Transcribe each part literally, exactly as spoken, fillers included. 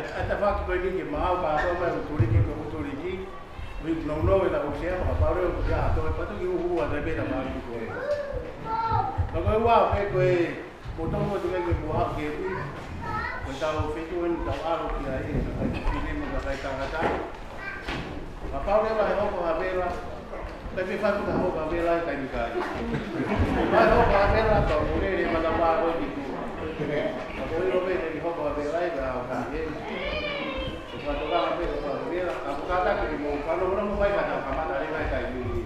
ʻA e tafaʻaki ko eni ke maʻu ka ʻoku mai ʻo tuliki ko ʻo tuliki. Ui nounou e la ʻosi ʻa kapau leva ʻoku ʻi ai ha toe patu ki ʻuhu ʻa e pē tafaʻaki ko ē. Ka ko e ua pē ko e motongo tu ke mua ke ui. Ko e tau fetu eni tau ʻalu ki ai e kakai fefine mo e kakai tangata. Kapau leva ʻe hoko ha vela, kai pē fatu ka hoko ha vela ʻi he taimi ko ē. Ka hoko ha vela, ka mole le mata pā ko ē ki tuʻa. Ka ko e ʻilo pē ke hoko ha vela ʻi ka hoko ki ai. Ko e fatu ka ha vela, ka hoko ha vela, ka ko e kātaki mo e fano mo e fai ka tau kamata leva ʻi he taimi ni.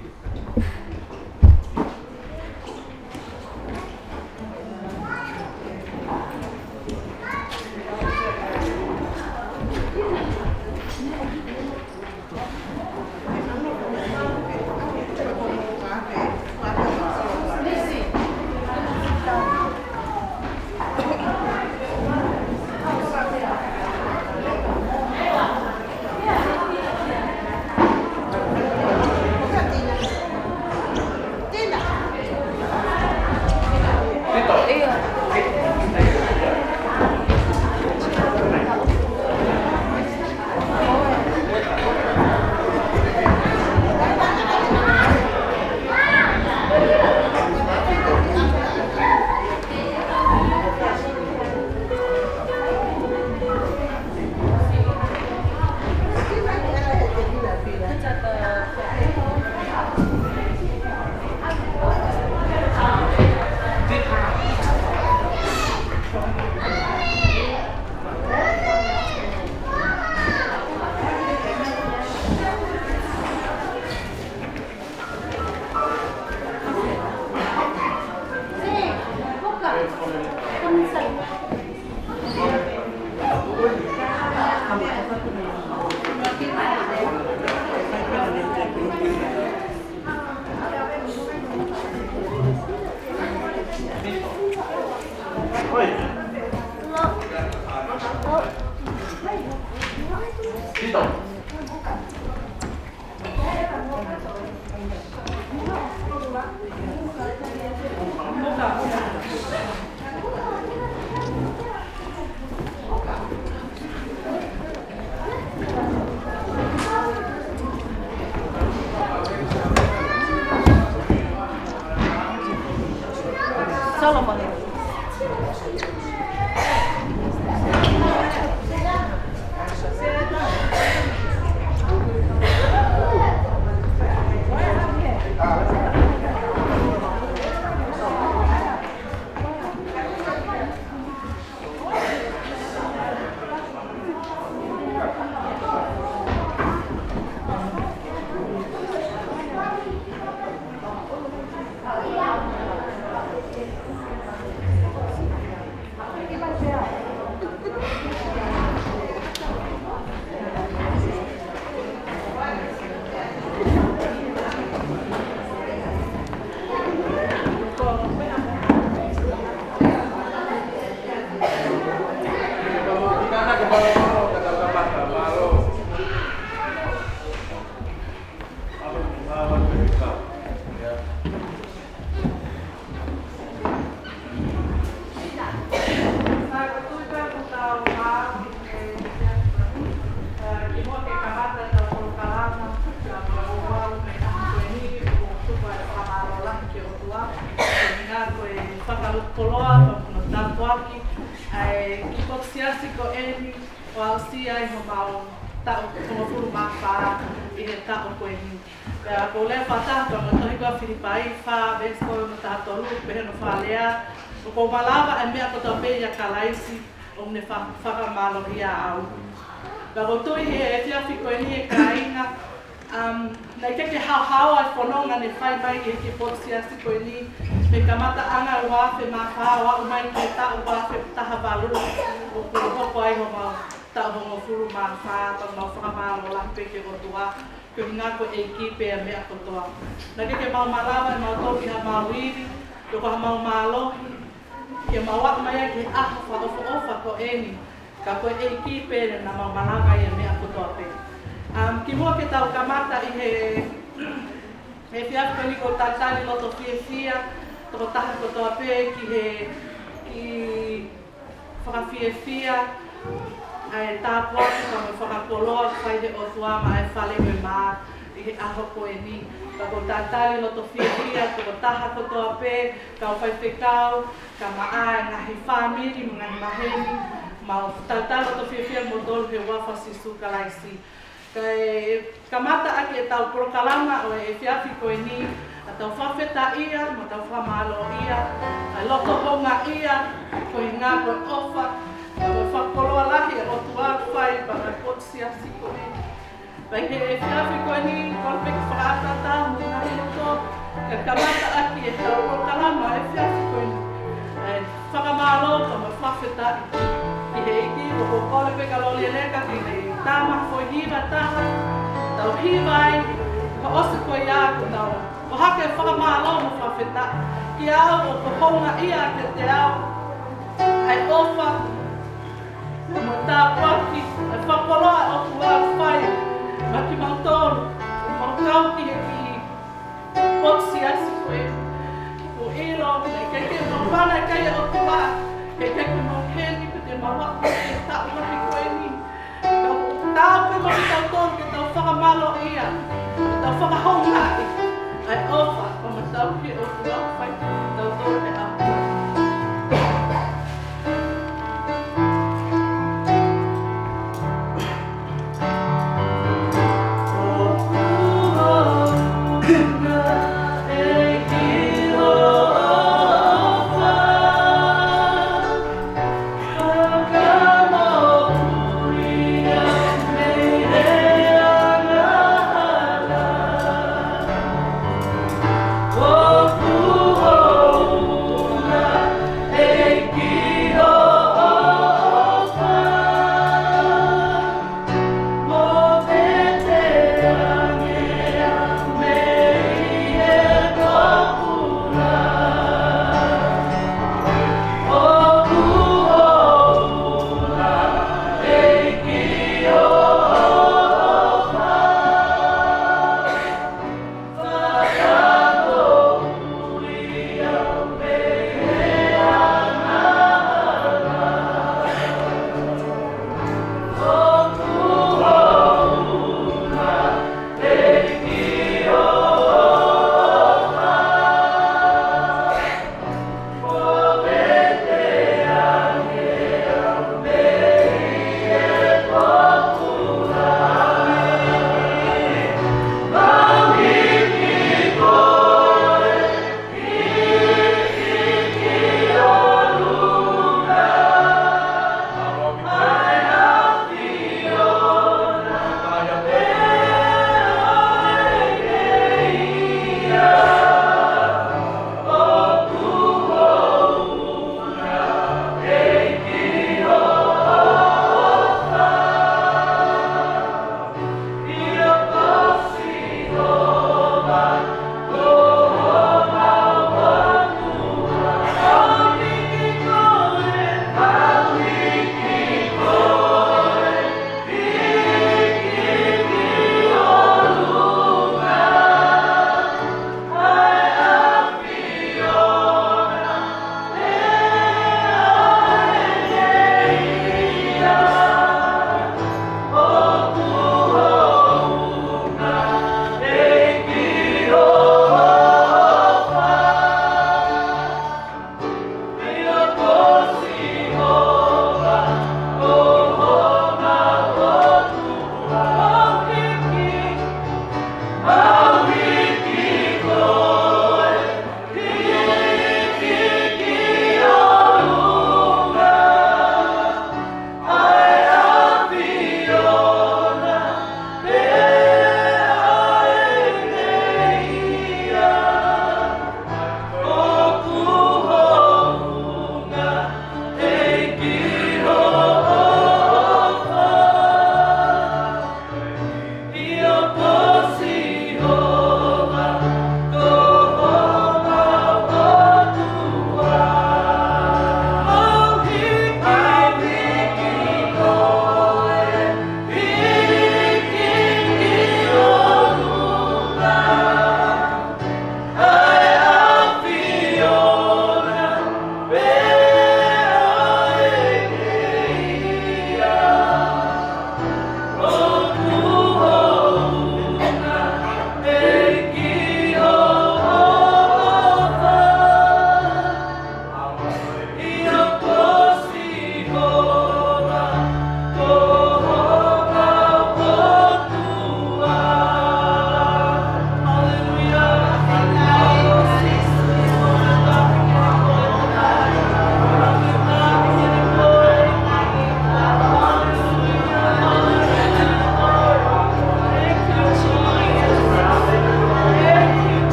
Solomon. Ko e fakalūkufua, ko e tāpuaki, ʻa e kiʻi potu siasi ko eni, ʻoku aʻusia ai homau taʻu hongofulu mā fā ʻi he taʻu ko eni. Pea ʻoku ou lea fakataha mo e tohi ko Filipai fā veesi ko hono taha tolu, pehē hono fakalea, ʻoku ou malava ʻa e meʻa kotoa pē ʻia Kalaisi, ʻoku ne fa-, fakamālohia au. Pea ʻoku ou tui he efiafi ko eni ʻe kāinga, um, naʻe ʻikai ke haohaoa e fononga ne fai mai ʻi he kiʻi potu siasi ko eni, mei he kamataʻanga ua afe mā fā ʻo aʻu mai ki he taʻu ua afe taha valu, ʻoku hoko ai homau taʻu hongofulu mā fā, pea mau fakamālō lahi pē ki he ʻOtua, koeʻuhi ko e ʻEiki pē ʻa e meʻa kotoa. Naʻe ʻikai ke mau malava ʻe mautolu ʻi haʻamau ivi, pe ko haʻamau mālohi, ke mau aʻu mai ai ki he ʻaho fakaʻofoʻofa ko eni, ka ko e ʻEiki pē naʻa mau malava ai ʻa e meʻa kotoa pē. Um, kimuʻa ke tau kamata ʻi he, he efiafi ko eni, ʻoku ou talitali loto fiefia, tokotaha kotoa pē ki he, ki fakafiefia, ʻa e tāpuaki mo e fakakoloa ʻoku fai ʻe he ʻOtua maʻa e fale ʻo e mā ʻi he ʻaho ko eni. Ka ʻoku ou talitali loto fiefia, tokotaha kotoa pē, kau faifekau, kae ʻumaʻā e ngaahi fāmili mo e ngaahi maheni, mau talitali loto fiefia kimoutolu he huafa ʻo Sīsū Kalaisi. Kae kamata ʻaki ʻetau polokalama ʻo e efiafi ko eni, ʻa ʻetau fakafetaʻia mo ʻetau fakamālōʻia ʻa e loto houngaʻia, ko e ʻuhinga ko e ʻofa mo e fakakoloa lahi ʻa e ʻOtua ʻoku fai maʻa e potu siasi ko eni. Pea ʻi he efiafi ko eni, kole pē ke fakaʻatā mo e ngaahi loto, kae kamata ʻaki ʻetau polokalama ʻo e efiafi ko eni, ʻa e fakamālō mo e fakafetaʻi ki he ʻEiki. ʻOku ou kole pē Kaloli ʻEleka ke ne tā mai ha foʻi hiva ʻe taha, tau hiva ai, pea ʻosi ko ia ʻoku tau ʻohake e fakamālō mo e fakafetaʻi. Kiate au, ʻoku houngaʻia kiate au ʻa e ʻofa mo e tāpuaki, ʻa e fakakoloa ʻa e ʻOtua ʻoku fai maʻa kimautolu ʻoku mau kau ki he kiʻi potu siasi ko eni. ʻOku ou ʻilo, naʻe ʻikai ke mau fana ʻikai ʻa e ʻOtua, ʻikai ke mau heni, pe te mau aʻu ki he taʻu lahi ko eni. Ka ʻoku taau pē maʻa kitautolu ke tau fakamālōʻia, ke tau fakahoungaʻi ʻa e ʻofa mo e matau ki he ʻOtua ʻoku fai kiate kitautolu he ʻaho.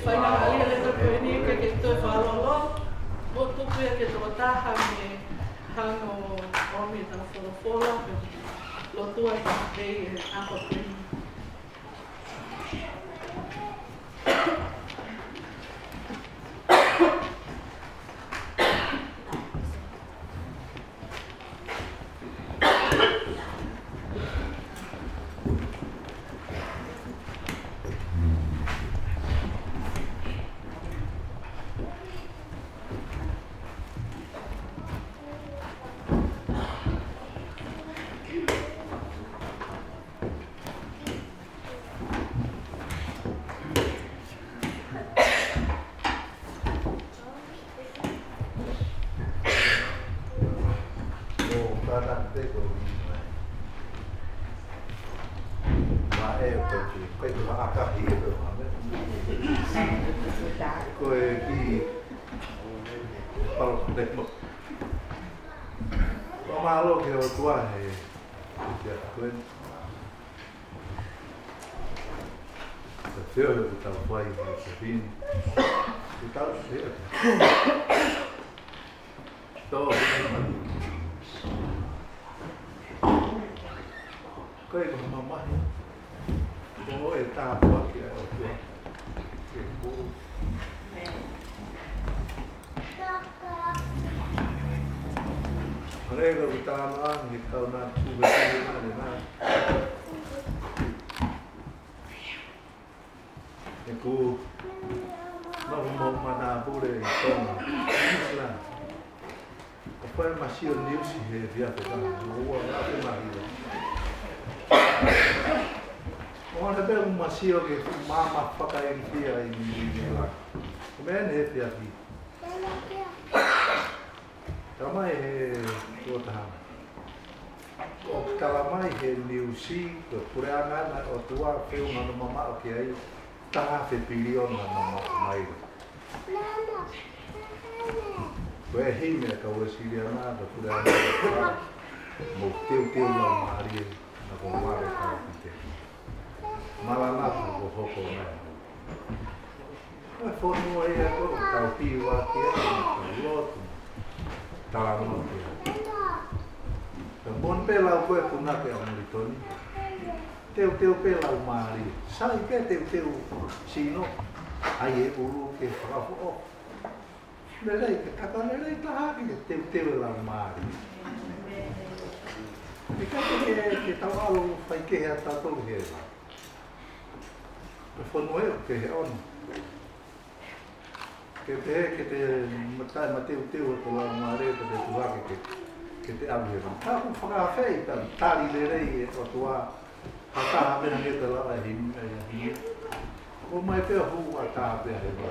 Faingamālie lelei ko eni ke ke toe fakalōloa, mo tuku ia ke tokotaha ne hanga ʻo ʻomi ʻetau folofola, lotua pea pehē ʻe ʻApa Peni. ʻO kātaki pē ko e ʻuhinga. Mā e ko e, ko e ʻakahi e ko e hame. Ko e kiʻi palo ko e mo. Fakamālō ki he ʻOtua he, he ko eni. Ka feo he ʻoku tau fai he ko e hini. ʻOku tau feo. Tō, ko e mamahi. Ko e tāpuaki ʻa e ʻOtua. Ke pū. Hare ka ʻoku tāna ange kau nā tuku he tini nā ne nā. ʻOku nofo mo Manapule ʻi Tonga. Isla. ʻO fai ma sio niusi he efiafi ʻe taha. Mo ua la ke mahila. ʻO ʻana pē ma sio ki he fuʻu maama fakailifia ʻi Nuʻu Sila. Ko e meʻa eni he efiafi. Talamai he tuʻo taha. ʻOku talamai he niusi, ko e puleʻanga ʻa e ʻOtua feʻunga hono mamaʻo ki ai, taha afe piliona hono mamaʻo mai. Ko e himi ʻa e kau Uēsiliana, ko e puleʻanga ʻo e ʻOtua, mou teuteu laumālie, naʻa kuo vale kau kite. Maranatha kuo hoko mai. Ko e fonua ia ko ē ʻoku tau hiva ki ai, ʻoku tau lotu, talanoa ki ai. Ka moʻoni pē lau ko ē punake ʻa Molitoni. Teuteu pē laumālie. Sai pē teuteu sino, ʻai e ʻulu ke fakafoʻou. Lelei ke taka lelei taha ke teuteu e laumālie. ʻIkai ke, ke tau ʻalu fai kehe ʻa tautolu he la. Ko e fonua ʻoku kehe ʻona. Ke pehē ke te mata-, mateuteu ʻa e laumālie, ke te tuʻu hake ke, ke te ʻalu he la. Ka ʻoku fakaafeʻi, ka tali lelei e ʻOtua, ʻatā pē hangē ko e lau ʻa e himi, ʻa e himi. ʻOmai pē ʻo hū ʻatā pē he la.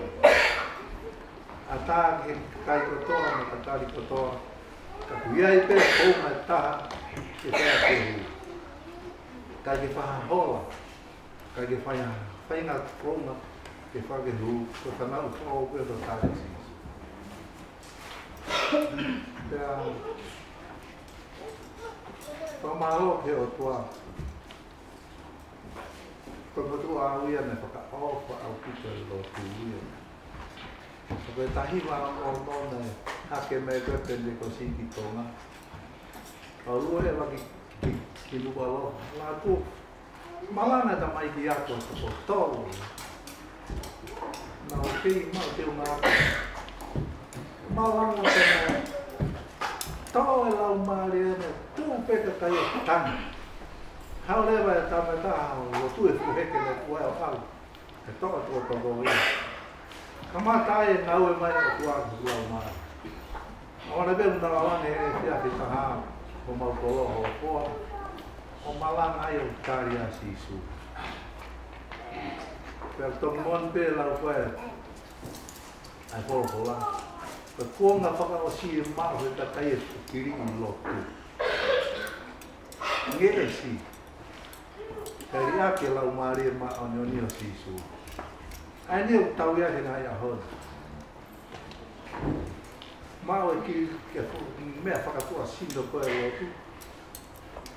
ʻAtā ki he kakai kotoa, mo e tali kotoa. Ka ʻoku ʻi ai pē founga ʻe taha, ke fai ke hū. Ka ke fahahola. Ka ke fai ha, fai ha founga, ke fai ke hū, ko e fanauʻi foʻou ko e tali Sīsū. Pea, fakamālō ki he ʻOtua. Ko e motuʻa au ia naʻe fakaʻofa ʻaupito e lotu ia. Ko e taha hiva ono ono naʻe hake mai ko e Penitekosi ki Tonga. Ka ʻoku lue ʻa e vaki ki, ki Nukuʻalofa. Lātū. Malanga e tamaiki ako toko tolu. Naʻa ku kei maʻu teunga ako. Malanga pē naʻe toʻo e laumālie naʻe tuʻu pē ka kai e tana. Haʻu leva e tama ʻe taha ʻo lotu e fuʻu heke naʻe kuo ʻai ʻo ʻalu. ʻE toʻo toko tolu ia. Kamata ai e ngāue mai ʻa e ʻOtua ki he laumālie. ʻOua naʻa pehē naʻa lava ange he efiafi ʻe taha homau koloa hopoa. ʻO malanga ai ʻo tali ʻa Sīsū. Pea tau moʻoni pē lau ko ē ʻa e folofola. Ko e kuonga fakaʻosi e maʻu he kakai e fuʻu kiliʻi lotu. Ngeʻesi. Kae liʻaki e Laumālie Māʻoniʻoni ʻo Sīsū. ʻA eni ʻoku tau ʻi ai he ngaahi ʻaho ni. Maʻu e kiʻi, ke fu-, meʻa fakatuʻasino ko e lotu.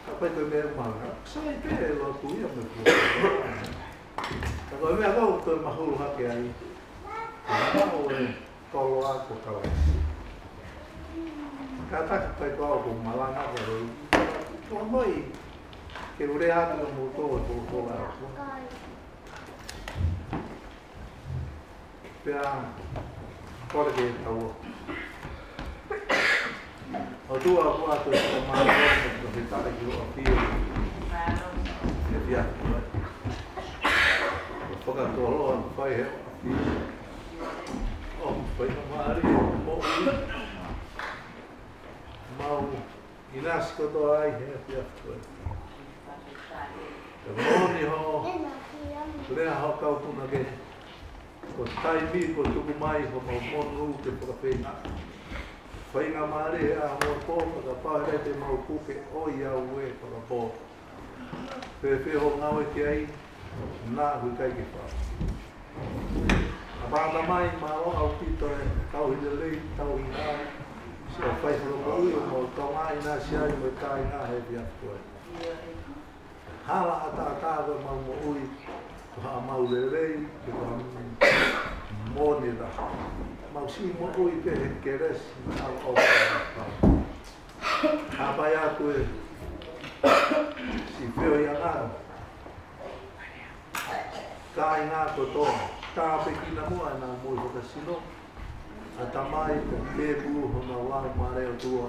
Ka ʻoku ʻikai ko e meʻa mahuʻinga. Sai pē e lotu ia mo e kuonga. Ka ko e meʻa ko ē ʻoku toe mahulu hake ai. Ko e koloa ko Kalaisi. Kātaki pē ko au ʻoku malanga ko e loi. Ko e loi ke u lea atu mo tō e folofola ʻa e ʻOtua. Pea kole ke tau. ʻOtua, ʻoku ʻoatu ʻa e mālō mo e fakafetaʻi ki hoʻo ʻafio he efiafi ko eni. Fakatōlō ʻa e fai he ʻafio. ʻO fai ka mālie mo mau ʻinasi kotoa ai he efiafi ko eni. Pea moʻoni hoʻo lea, hoʻo kau puna kehe. Ko e taimi kuo tuku mai homau monū ke fakafeinga. Faingamālie ʻa mo pō, fakapā he te mau puke ʻo i au e fakapō. Fēfē hoʻo ngāue ki ai, naʻa ʻoku ʻikai ke fai. ʻApata mai, mālō ʻaupito e kau hile lei, tau ʻi ai. Siʻo fai folofola ʻo mau tau ngā ʻinasi ai mo e kāinga he efiafi ko eni. Hala ʻataʻatā ko ʻemau moʻui, ko haʻamau lelei, pe ko haʻamau moʻoni la. Mau siʻi moʻui pē he kelesi, mo e ʻaloʻofa. Hapai atu e siʻi feohiʻanga. Kāinga kotoa, tāpuekina muʻa ʻenau moʻui fakasino. ʻAtamai, pea tēpū honau laumālie, ʻOtua.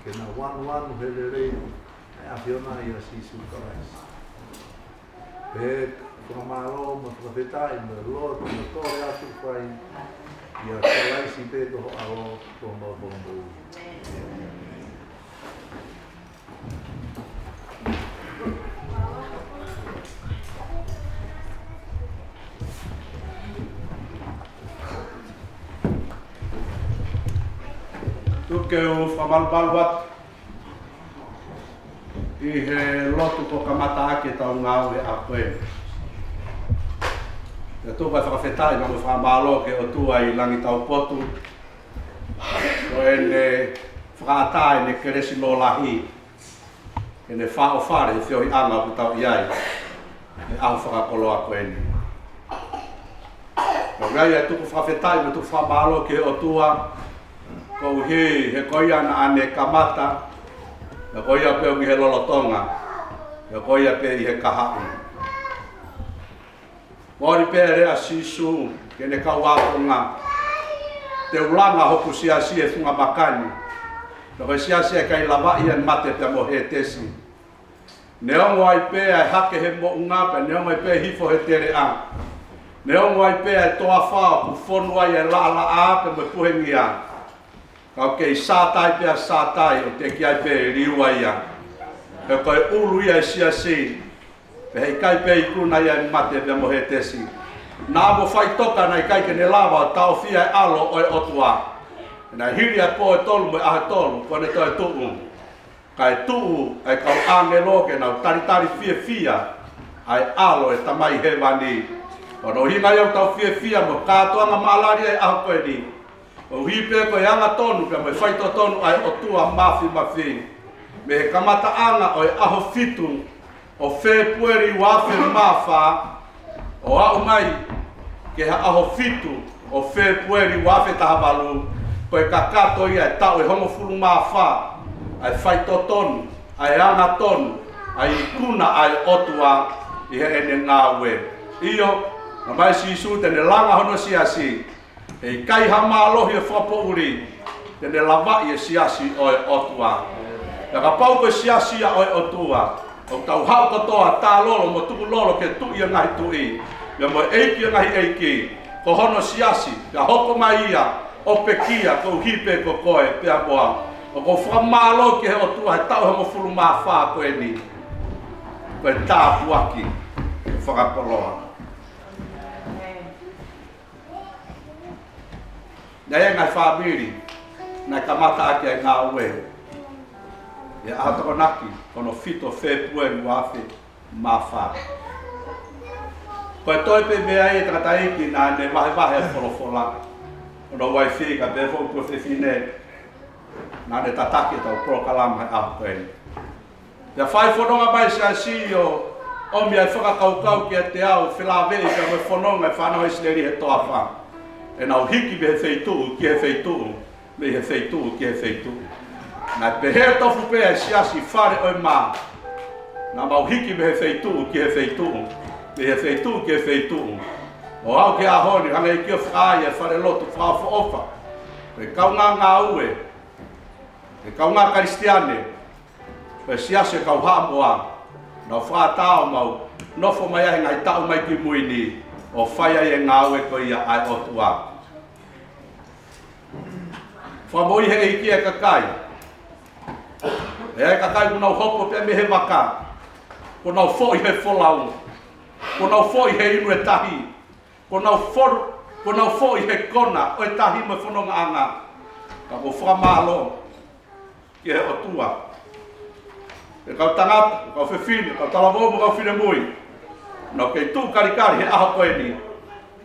Ke nau vanuanu he lelei, ʻa e ʻAfiona ʻia Sīsū Kalaisi. Pea fakamālō mo fakafetaʻi mo e lotu mo e kole atu fai ʻia Kalaisi pē ko ho ʻAlo, ko homau Fakamoʻui. Tuku ke u fakamalumalu atu ʻi he lotu kuo kamata ʻaki ʻetau ngāue he ʻaho ko eni. Pea tuku ai e fakafetaʻi mo e fakamālō ki he ʻOtua ʻi langi taupotu, ko ʻene fakaʻatā ʻene kelesi lōlahi, ke ne fāʻofale he feohiʻanga ʻoku tau ʻi ai he ʻaho fakakoloa ko eni. Ka ʻoku ʻi ai e tuku fakafetaʻi mo e tuku fakamālō ki he ʻOtua, koeʻuhi he ko ia naʻa ne kamata, pea ko ia pē ʻoku ʻi he lolotonga, pea ko ia pē ʻi he kahaʻu. Moʻoni pē e lea ʻa Sīsū ki heʻene kau ākonga: Te u langa hoku siasi he funga maka ni. Pea ko e siasi ʻe ʻikai lavaʻi ʻa e mate pea mo Hētesi. Neongo ai pē ʻa e hake he moʻunga, pea neongo ai pē ʻa e hifo he teleʻa, neongo ai pē ʻa e toafa ʻoku fonu ai ʻa e laʻalaʻā pea mo e puhengia, ka ʻoku kei sātai pē ʻa Sātai, ʻo teʻeki ai pē liua ia. He ko e ʻulu ia ʻo e siasi, pea heʻikai pē ikuna ia ʻe mate pea mo Hētesi. Naʻa mo faʻitoka naʻe ʻikai ke ne lava ʻo taʻofia e ʻAlo ʻo e ʻOtua. Naʻe hili ʻa e pō ʻe tolu mo e ʻaho ʻe tolu, kuo ne toe tuʻu. Kae tuʻu ʻa e kau ʻāngelo ke nau talitali fiefia ʻa e ʻAlo ʻo e Tamai Hēvani. Ko hono ʻuhinga ia ʻoku tau fiefia mo kātoanga maʻalali he ʻaho ko eni, koeʻuhi pē ko e angatonu pea mo e faitotonu ʻa e ʻOtua Māfimafi. Mei he kamataʻanga ʻo e ʻaho fitu ʻo Fēpueli ua afe mā fā, ʻo aʻu mai ki he ʻaho fitu ʻo Fēpueli ua afe taha valu, ko e kakato ia e taʻu ʻe hongofulu mā fā ʻa e faitotonu, ʻa e angatonu, ʻa e ikuna ʻa e ʻOtua ʻi heʻene ngāue. ʻIo, naʻe ʻomai ʻe Sīsū te ne langa hono siasi. ʻE ʻikai ha mālohi ʻo e fakapoʻuli te ne lavaʻi e siasi ʻo e ʻOtua. Pea kapau ko e siasi ia ʻo e ʻOtua, ʻoku tau haʻu kotoa, tā lolo mo tuku lolo ki he Tuʻi ʻo e ngaahi tuʻi, pea mo e ʻEiki ʻo e ngaahi ʻeiki, ko hono siasi, pea hoko mai ia ʻo pekia, koeʻuhi pē ko koe pea mo au. ʻOku ou fakamālō ki he ʻOtua he taʻu ʻe hongofulu mā fā ko eni. Ko e tāpuaki fakakoloa. Naʻe ʻi ai e ngaahi fāmili naʻe kamata ʻaki ʻa e ngāue he ʻaho Tokonaki, ko hono fitu ʻo Fēpueli ua afe mā fā. Ko e toe pē meʻa ia ʻa e tangataʻeiki naʻa ne vahevahe e folofola, hono uaifi kae pehē foki e tuofefine naʻa ne tataki ʻetau polokalama he ʻaho ko eni. Pea fai fononga mai e siasi ʻo ʻOmi ʻa e fakakaukau kiate au, felāveʻi pea mo e fononga ʻa e fānau ʻIsileli he toafa. ʻE nau hiki mei he feituʻu ki he feituʻu, mei he feituʻu ki he feituʻu. Naʻe pehē tofu pē ʻa e siasi Fale ʻo e Mā. Naʻa mau hiki mei he feituʻu ki he feituʻu, mei he feituʻu ki he feituʻu. ʻO aʻu ki he ʻaho ni, hanga ʻe ʻEiki ʻo fakaai ʻa e falelotu fakaʻofoʻofa. Ko e kaungā ngāue, ko e kaungā Kalisitiane, ko e siasi ʻo e kau Haʻamoa, nau fakaʻatā ʻo mau nofo mai ai he ngaahi taʻu mai ki mui ni, ʻo fai ai e ngāue ko ia ʻa e ʻOtua. Fakamoʻui ʻe he ʻEiki ʻa e kakai. ʻE ʻi ai e kakai kuo nau hopo pē mei he vaka, kuo nau foʻi he folau, kuo nau foʻi he inu ʻo e tahi, kuo nau fo-, kuo nau foʻi he kona ʻo e tahi mo e fonongaʻanga. Ka ʻoku ou fakamālō ki he ʻOtua, ʻe kau tangata, ʻe kau fefine, ʻe kau talavou mo e kau finemui, naʻa nau kei tuʻu kalikali he ʻaho ko eni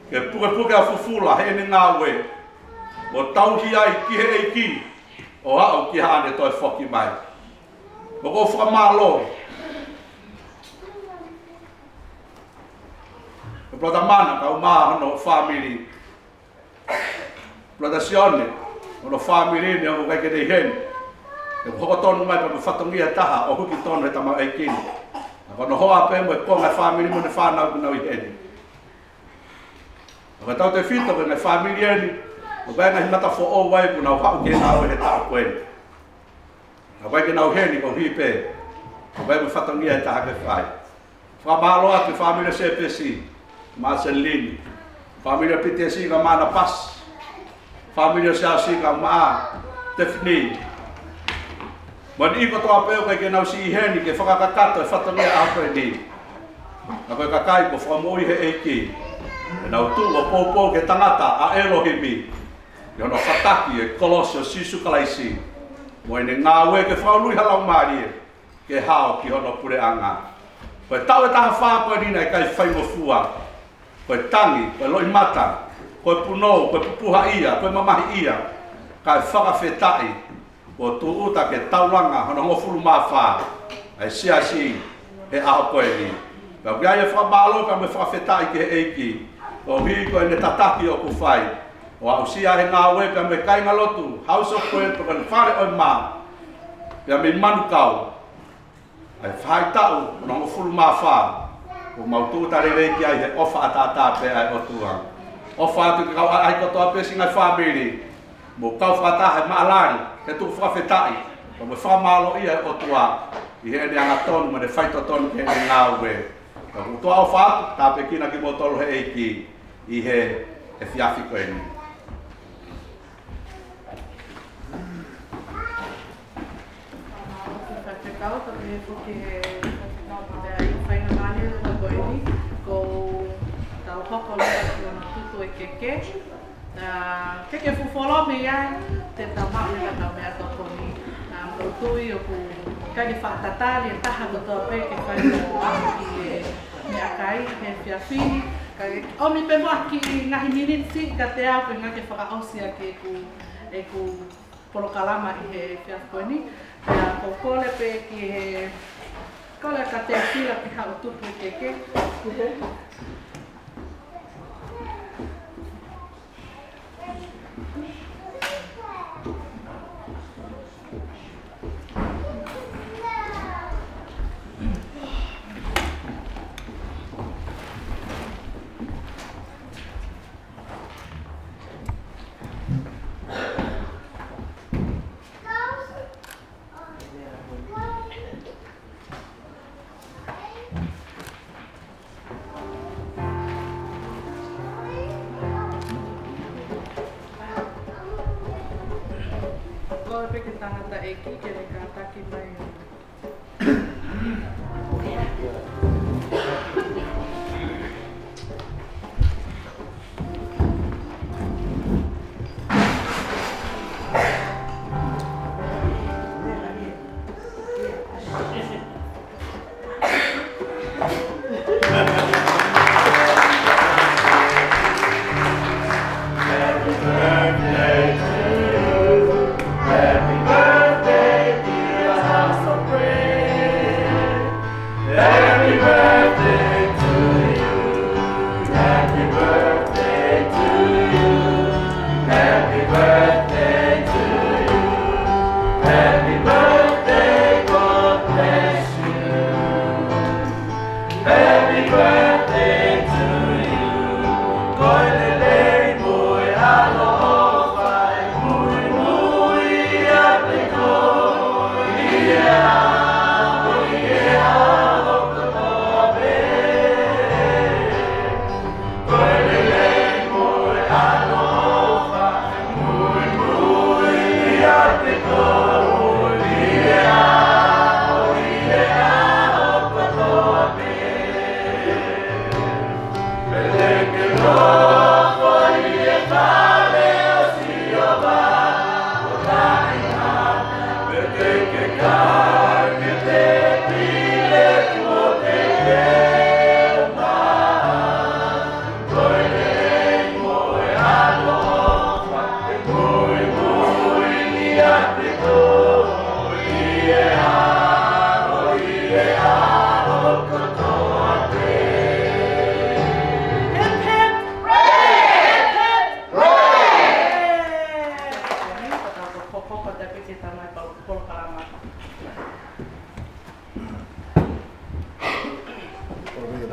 ke pukepuke ʻa e fufula heʻene ngāue, ʻo tauhi ai ki he ʻEiki, ʻo aʻu ki haʻane toe foki mai. ʻOku ou fakamālō ki he Palōfita Mana kae ʻumaʻā hono fāmili, Palōfita Sione mo hono fāmili ni ʻoku ʻikai ke ne ʻi heni. ʻOku hoko tonu mai pea mo e fatongia ʻe taha ʻo huki tonu he tamaioʻeiki ni. Ka ko hono hoa pē mo e konga ʻo e fāmili mo ʻene fānau kuo nau ʻi heni. Ka ko e tautefito ki he ngaahi fāmili ʻeni, ʻoku ʻi ai e ngaahi mata foʻou ʻoku nau haʻu ki he ngāue he taʻu ko eni. Ka ʻoku ʻikai ke nau ʻi heni koeʻuhi pē ko e fatongia ʻe taha ke fai. Fakamālō atu ki he fāmili ʻo Sepesi, Marceline. Fāmili ʻo Pitesi kae ʻumaʻā Pasi. Fāmili ʻo Siaosi kae ʻumaʻā Tefini. Mo e niʻihi kotoa pē ʻoku ʻikai ke nau siʻi ʻi heni ke fakakakato e fatongia ʻaho ko eni. Ka ko e kakai kuo fakamoʻui ʻe he ʻEiki, ʻe nau tuʻu ʻo poupou ki he tangata ʻa ʻElohimi, ʻi hono fataki e kolosi ʻo Sīsū Kalaisi mo ʻene ngāue ke fakaului ha laumālie ke hao ki hono puleʻanga. Ko e taʻu ʻe taha fā ko eni naʻe ʻikai faingofua. Ko e tangi, ko e loʻimata, ko e punou, ko e pupuhaʻia, ko e mamahiʻia, kae fakafetaʻi kuo tūʻuta ke taulanga hono hongofulu mā fā ʻa e siasi he ʻaho ko eni. Pea ʻoku ʻi ai e fakamālō pea mo e fakafetaʻi ki he ʻEiki koeʻuhi ko ʻene tataki ʻoku fai ʻo aʻusia ʻe he ngāue pea mo e kāingalotu House of Prayer, pe ko e Fale ʻo e Mā, pea mei Manukau, ʻa e faʻahitaʻu hono hongofulu mā fā, kuo mau tūʻuta lelei ki ai he ʻofa ʻataʻatā pē ʻa e ʻOtua. ʻOfa atu ki he kau ʻaʻahi kotoa pē siʻi ngaahi fāmili, mo e kau fakataha he maʻalali, ke tuku fakafetaʻi pea mo e fakamālōʻia ʻa e ʻOtua ʻi heʻene angatonu mo ʻene faitotonu ki heʻene ngāue. Ka ʻoku ou ʻofa atu, tāpuekina kimoutolu ʻe he ʻEiki ʻi he efiafi ko eni. Faifekau, ka pehē foki ʻe he faifekau, ko e faingamālie leva ko eni, ko ʻetau hoko leva ki hono tuku e keke. ʻA, keke fufolo mei ai, te tau maʻu leva ʻetau meʻatokoni. ʻA, ʻoku ou tui ʻoku ʻikai ke faʻa tatali e taha kotoa pē ke fai mo aʻu ki he meʻakai he efiafi ni. Ka ke ʻomi pē muʻa ha kiʻi ngaahi miniti kiate au ke ngata ke fakaʻosi ʻaki ʻeku, ʻeku polokalama ʻi he efiafi ko eni. Pea ʻoku ou kole pē ki he, kole kia Teofila ke haʻu ʻo tuku e keke. Kole pē ki he tangataʻeiki ke ne kātaki mai.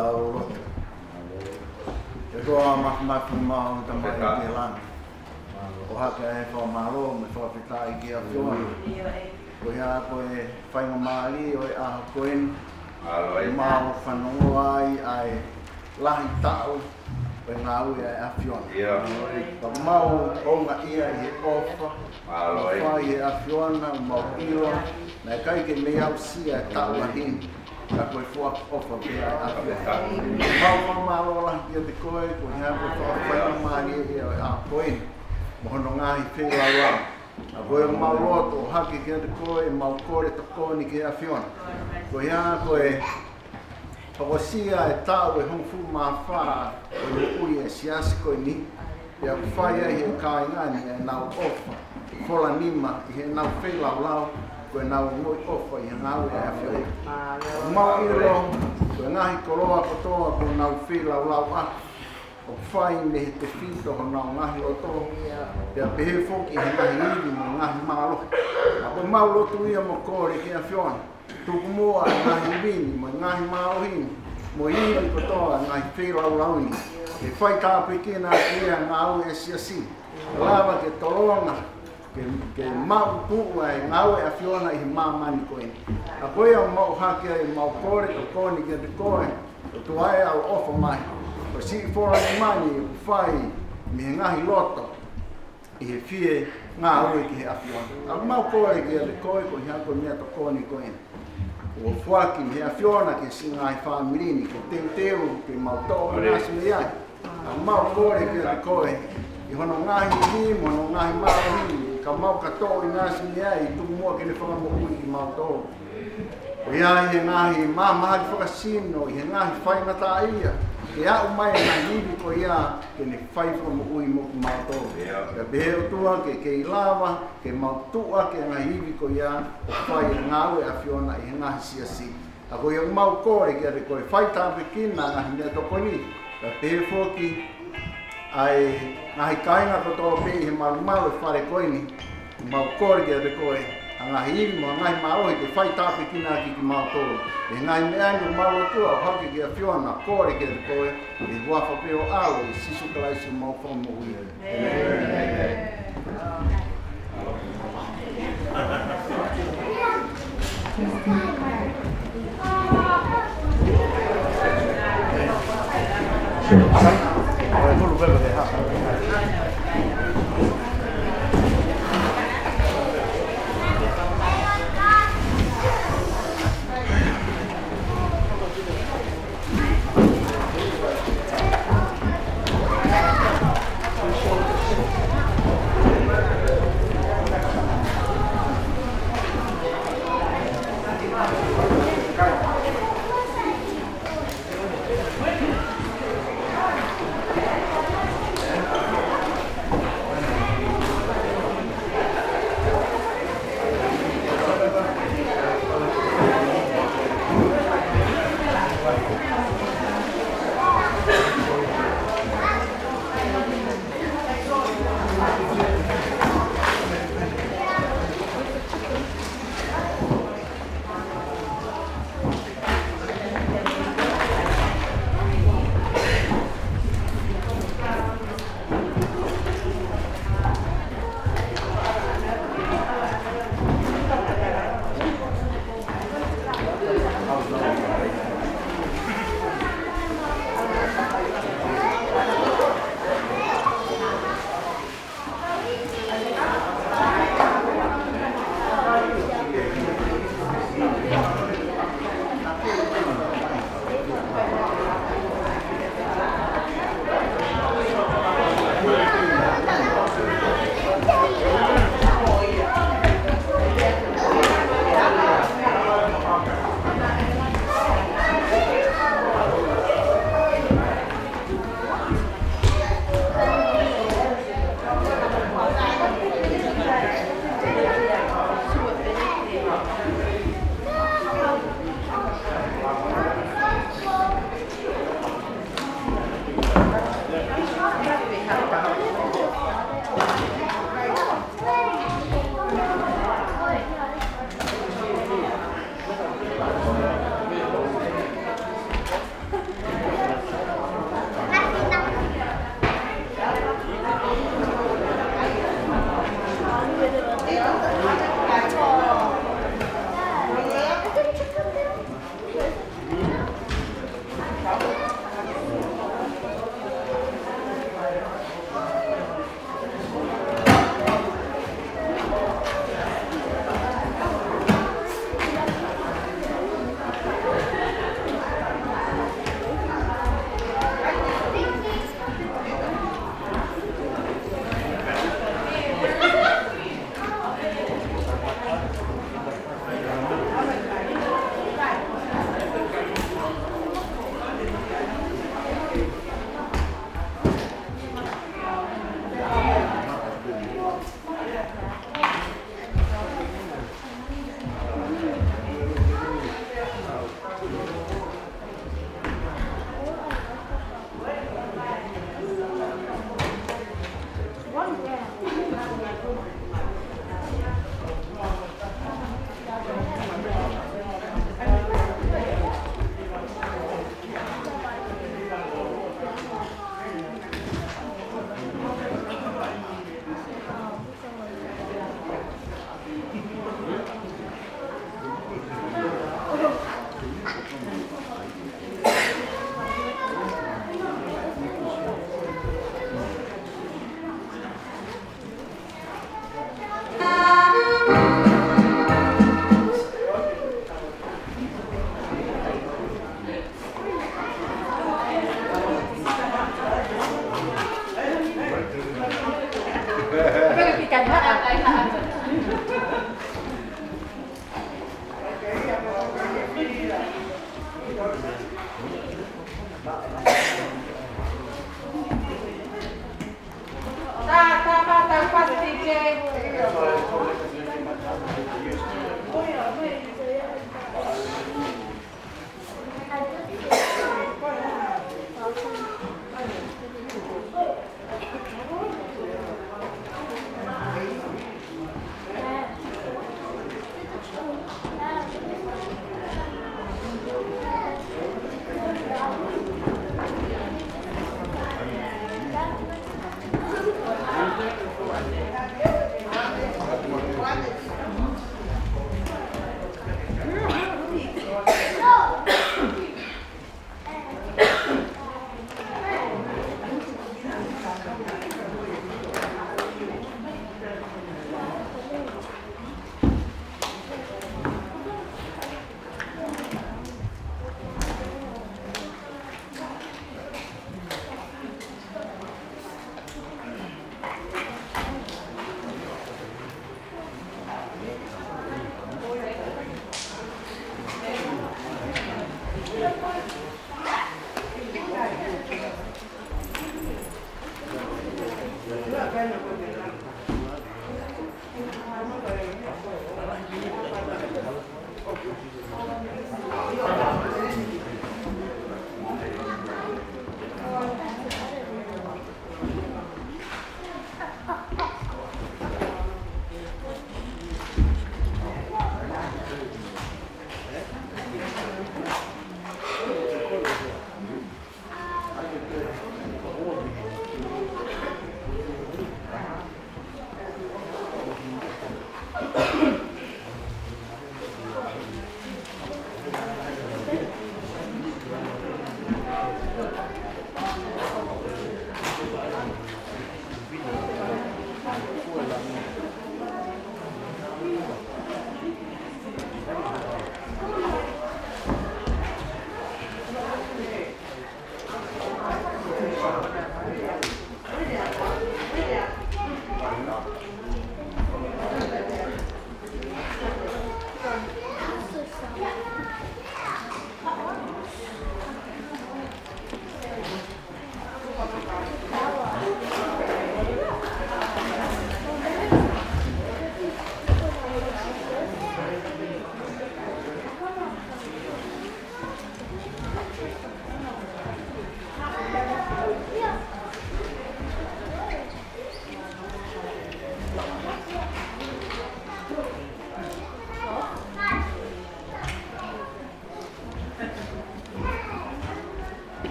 ʻOku ou lotu. ʻE ʻOtua Māfimafi, ʻoku mau ʻomi ʻa e tamai ʻi langi. ʻOhake ʻa e fakamālō mo e fakafetaʻi ki he ʻAfiona. Ko ia ko e faingamālie ʻo e ʻaho ko eni. ʻOku mau fanongo ai ʻa e lahi taʻu ʻo e ngāue ʻa e ʻAfiona. Ka ʻoku mau ʻaonga ia ʻi he ʻofa. ʻOfa ʻi he ʻAfiona, ʻoku mau ʻilo naʻe ʻikai ke mei aʻusia e taʻu lahi ni, ka ko e foaki ʻofa pē ʻa e ʻAfiona. Mau fakamālō lahi kiate koe, ko ia ko e fakafaingamālie ia ʻo e ʻaho ko eni, mo hono ngaahi feilaulau. Ka ko ia ʻoku mau lotu ʻohake kiate koe, ʻoku mau kole tokoni ki he ʻAfiona. Ko ia ko e hokosia e taʻu ʻe hongofulu mā fā ʻo e moʻui ʻa e siasi ko eni, pea ʻoku fai ai ʻe he kāinga ni ʻenau ʻofa fola nima ʻi heʻenau feilaulau, ko ʻenau ongoʻi ʻofa ʻi he ngāue ʻa e ʻAfiona. ʻOku mau ʻilo, ko e ngaahi koloa kotoa ʻoku nau feilaulau ʻaki, ʻoku fai mei he tefito honau ngaahi loto, pea pehē foki ʻi he ngaahi ivi mo e ngaahi mālohi. ʻOku mau lotu ia mo kole ki he ʻAfiona, tuku muʻa e ngaahi ivi ni, mo e ngaahi mālohi ni, mo e ivi kotoa e ngaahi feilaulau ni, ke fai tāpuekina ʻaki ia e ngāue ʻa e siasi. Lava ke tolonga, ke, ke maʻu tuʻu ʻa e ngāue ʻa e ʻAfiona ʻi he māmani ko eni. ʻA ko ia ʻoku mau ʻohake ai, ʻoku mau kole tokoni kiate koe, ʻOtua ē, ʻaloʻofa mai. Ko e siʻi fola nima ni ʻoku fai mei he ngaahi loto ʻi he fie ngāue ki he ʻAfiona. ʻOku mau kole kiate koe, ko ia ko e meʻatokoni ko eni kuo foaki mei he ʻAfiona ki he siʻi ngaahi fāmili ni, ke teuteu ke mau toʻo ʻinasi mei ai. ʻOku mau kole kiate koe, ʻi hono ngaahi ivi mo hono ngaahi mālohi ni, ka mau ka toʻo ʻinasi mei ai, tuku muʻa ke ne fakamoʻui kimautolu. Ko ia ʻi he ngaahi mahamahaki fakasino, ʻi he ngaahi faingataʻaʻia, ke aʻu mai e ngaahi ivi ko ia ke ne fai fakamoʻui mo kimautolu. Pea pehē ʻOtua ke kei lava ke mau tuʻu ʻaki e ngaahi ivi ko ia ʻoku fai e ngāue ʻa e ʻAfiona ʻi he ngaahi siasi. ʻA ko ia ʻoku mau kole kiate koe, fai tāpuekina e ngaahi meʻatokoni, pea pehē foki ʻa e ngaahi kāinga kotoa pē ʻi he malumalu e fale ko eni. ʻOku mau kole kiate koe, ʻa e ngaahi ivi mo e ngaahi mālohi ke fai tāpuekina ʻaki kimautolu. ʻI he ngaahi meʻa ni ʻoku mau lotua ʻohake ki he ʻAfiona, kole kiate koe, ʻi he huafa pē ho ʻAlo, ʻia Sīsū Kalaisi homau Fakamoʻui.